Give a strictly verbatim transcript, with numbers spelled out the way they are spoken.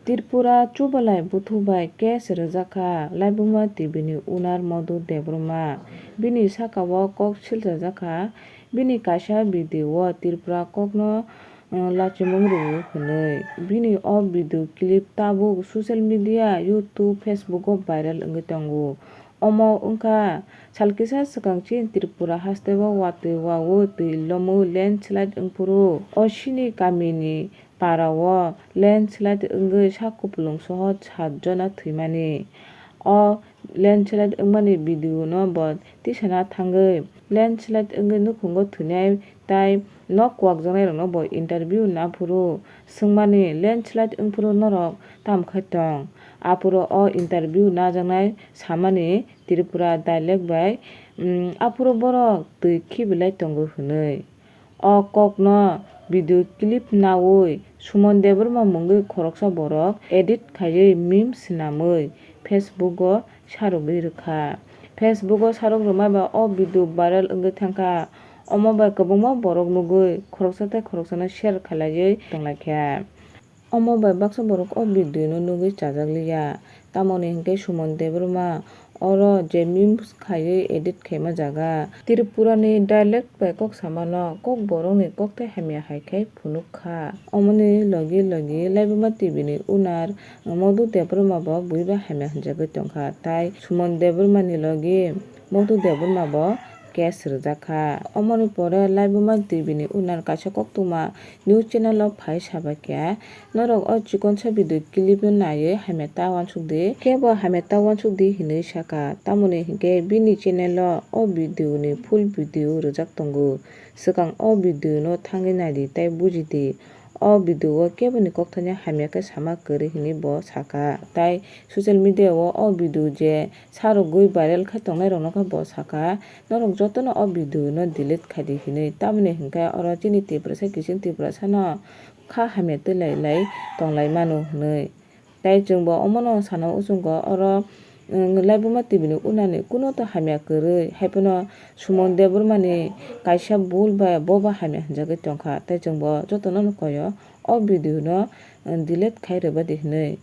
Tripura chubalai buthu bai case rwjakha Laibuma T V ni owner Madhu Debbarma. Bini saka o kok silchajak kha, bini kaisa video o Tripura kokno, uh, lachimung rwo hwnwi. Bini o video clip tabuk social media, YouTube, Facebook o viral wngwi tongo. Omo wngkha sal kisa swkang chini Tripura hasteo watwi wawi twi lomo landslide wngphuru. O chini kamini para o landslide wngwi sak kupulung soho sat jona thwimani. O landslide wngmani video no bo tisana thangwi landslide wngwi nukhungo thwinai tai nok kwkjaknai rokno bo interview naphuru swngmani, "Landslide wngphuru norok tamo khai tong?" Aphuru o interview najaknai samani Tripura dialect bai, um, "Aphuru borok twi khibilai tongo," hwnwi. O kokno video clip nawi Suman Debbarma mungwi khoroksa borok edit khaiwi meme swnamwi Facebook o sarogwi rwkha. Facebook o sarok rwmai ba o video viral wngwi thangkha. Omo bai kwbangma borok nugwi khoroksa tei khoroksano share khlaiwi tonglaikha. Omo bai baksa borok o video no nugwi chajak liya. Tamoni hinkhe Suman Debbarma oro je memes khaiwi edit khaima jaga. Tripura ni dialect bai kok samano kok borok ni kok tei hamya hai khe phunuk kha. Omoni logi logi Laibuma T V ni owner Madhu Debbarma bo bui bai hamya hwnjagwi tongkha, tai Suman Debbarma ni logi Madhu Debbarma bo case rwjak kha. Omoni pore Laibuma T V ni owner kaisa koktwma news channel o phai sabaikha, "Norok o chikonsa video clip no naiwi hamya ta uansuk di, kebo hamya ta uansuk di," hinwi sakha. Tamoni hinkhe bini channel o o video ni full video rwjak tongo. Swkang o video no thangwi naidi tei bujidi. O video o keboni kokthai no hamya khe sama kwrwi hinwi bo sakha. Tai social media o o video je sarogwi viral khai tongnai rokno khe bo sakha, "Norok jotono o video no delete khaidi," hinwi. Tamoni hinkhe oro chini Tiprasa kiching Tiprasa no kha hamya twi lai lai tonglai mano hinwi. Tai chwngbo omono sana, o chwngbo oro, um, Laibuma T V ni owner ni kuno to hamya kwrwi, haiphano Suman Debbarma ni kaisa bul bai bobo hamya hwnjagwi tongkha, tai chwngbo jotono no koi o, o video no, um, delete khai rwbaidi hinwi.